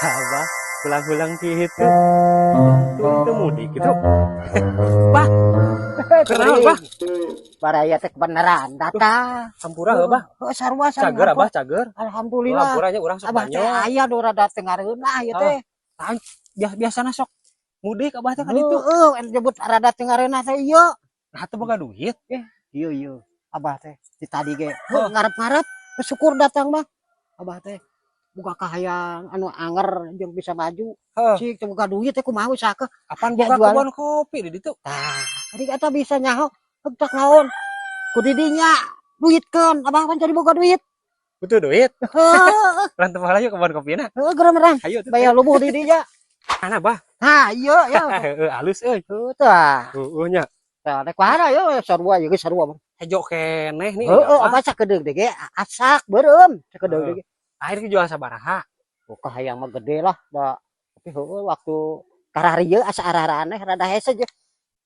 Abah pulang-pulang gitu. Tuh itu mudik gitu. Bah, kenal, Bah? Baraya teh kebenaran datang. Hampura heuh, Bah. Oh, sarua sarua. Cager, Abah, cager. Alhamdulillah. Hampura nya urang sok Abah teh banyak. Aya nu rada teu ngareunah ieu teh. Biasana sok mudik Abah teh ka ditu. Heeh, anu nyebut rada teu ngareunah teh ieu. Nah, teu boga duit. Iya iya. Abah teh di tadi ge Oh. ngarep-ngarep bersyukur datang mah. Abah teh boga kahayang anu anger jeung bisa maju. Heuh. Cik teu boga duit teh kumaha usaha. Apaan Ya, buka jualan. Kebon kopi di ditu? Tah, tadi eta bisa nyaho tak naon. Ku didinya duitkeun, Abah kan jadi boga duit. Butuh duit. Heeh, Urang teu ayo kebon kopina. Heuh, geura merang. Ayo tuh. Bayar lubuh di dinya. Mana, Bah? Nah, iya ya. Heeh, halus euy. Heuh tah. Heueuh nya. Tah, rek kumaha yo sarua ieu geus sarua. Hejo keneh nih. Heeh, Abah. apa sakedeung deui ge asak beureum sakedeung Heeh. deui. Akhirnya jual sabaraha? Oh, kahayang mah gede lah da. Tapi heueuh waktu kararieu asa araraneh rada hese je.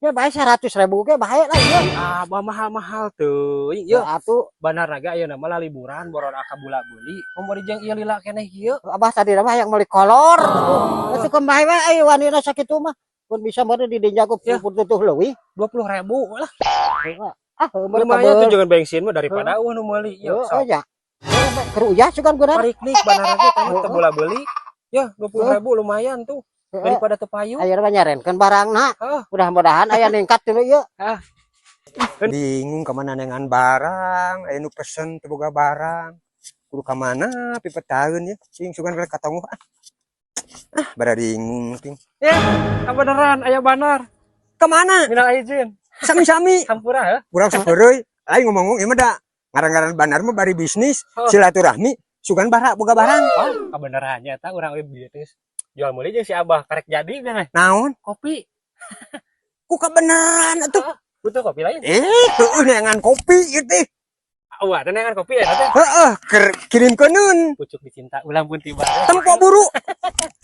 Ya bae 100 ribu ge bae lah ieu. Abah mahal-mahal teuing. Ieu Ya atuh. Banar naga ayeuna mah liburan boron aka bula beuli. Komo jeung ieu lila keneh kieu. Abah tadi mah yang meuli kolor. Atuh kembali we ai wanina sakitu mah. Pun bisa meureun di dinya ku Ya. tutuh leuwih. 20.000 lah. Ah, heuh meureun. Lumayan tuh jangan bensin mah daripada eueuh nu meuli. Ieu Heeh, sok. Ya. Keur uyah sugan guna. Pariknik banar ge teh teu bula beuli. Ya 20.000 lumayan tuh daripada teu payu. Ayeuna mah nyarenkeun barangna. Heeh. Mudah-mudahan aya ningkat dulu ieu. Bingung kemana dengan barang, aya nu pesen teu boga barang, kudu ka mana pipetaeun ya sing sugan rek katongoh. Ah ah, bararingung ting. Ya, kebenaran aya banar. Kemana? Minal aizin. Sami-sami. Hampura heuh. Urang sok heureuy lain ngomong ieu mah da ngaran-ngaran banar mah bari bisnis. Oh. Silaturahmi sugan bara boga barang. Oh, kebenarannya eta urang euy bisnis. Jual meuli jeung si Abah karek jadi keneh. Naon? Kopi. Ku kebenaran atuh. Butuh kopi lain? Eh, heueuh, neangan kopi ieu teh. Wah, neangan kopi ya teh. Heeh, keur kirimkeuneun. Pucuk dicinta ulang pun tiba. Tempo buru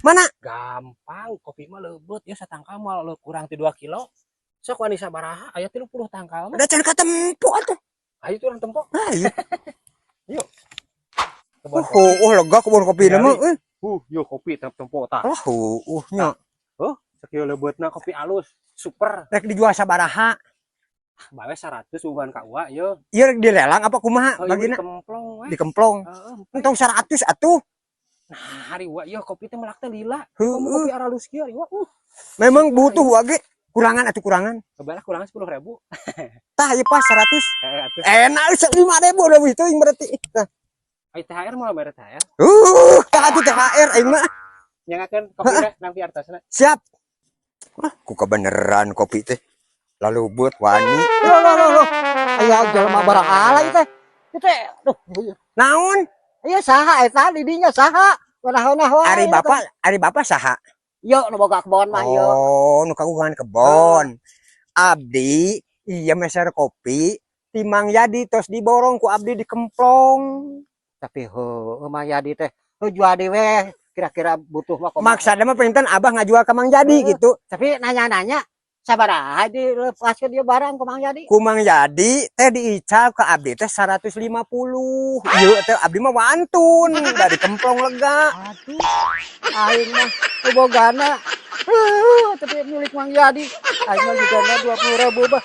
mana? Gampang, kopi mah leubet ya satangkal mah kurang ti 2 kilo. Sok wani sabaraha, aya 30 tangkal mah. Udah can katempo atuh. Ayo tuh urang tempo. Ayo. Yuk. Kebon Oh, lega kebon kopi Ningali. mah euy. Yo kopi tempo tah. Oh, nya. Oh, sakieu leubetna kopi alus, super. Rek dijual sabaraha? Bawe 100 bukan ka uwa yo. Ieu rek dilelang apa kumaha? Oh, bagina? Dikemplong we. Dikemplong. Heeh. Entong 100 atuh. Nah, ari uwa ieu kopi teh melak teh lila. Heueuh. Komo kopi aralus kieu ari uwa. Memang butuh wa ge. Kurangan atuh, kurangan. Kebalah kurangan 10.000. Tah ieu pas 100. Heeh atuh. Enak 5.000 leuwih teuing berarti. Tah. Ai THR moal mere THR? Tah atuh THR aing mah. Nyangakeun kopi teh nampi artosna. Siap. Ah, ku kebeneran kopi teh. Lalu buat wani. Loh, loh, loh, loh. Aya jelema barang ala ieu teh. Ieu teh, duh. Naon? Ieu saha eta di dinya saha? Wanaheunah wae. Ari bapak saha? Yo nu boga kebon mah ieu. Oh, nu kagungan kebon. Abdi iya meser kopi ti Mang Yadi tos diborong ku abdi dikemplong. Tapi heueuh Mang Yadi teh heuh jual dewe kira-kira butuh mah kumaha. Maksudna mah pengen Abah ngajual ka Mang Yadi Heeh. gitu. Tapi nanya-nanya sabaraha dilepaskeun ieu barang ku Mang Yadi? Ku Mang Yadi teh diicap ke abdi teh 150. Ieu teh abdi mah wantun dari kemplong lega. Aduh, aing mah nu bogana. Heuh, tapi milik Mang Yadi. Aing mah juga 20.000 bah.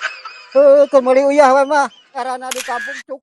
Heuh, keur meuli uyah we mah. Karena di kampung cukup.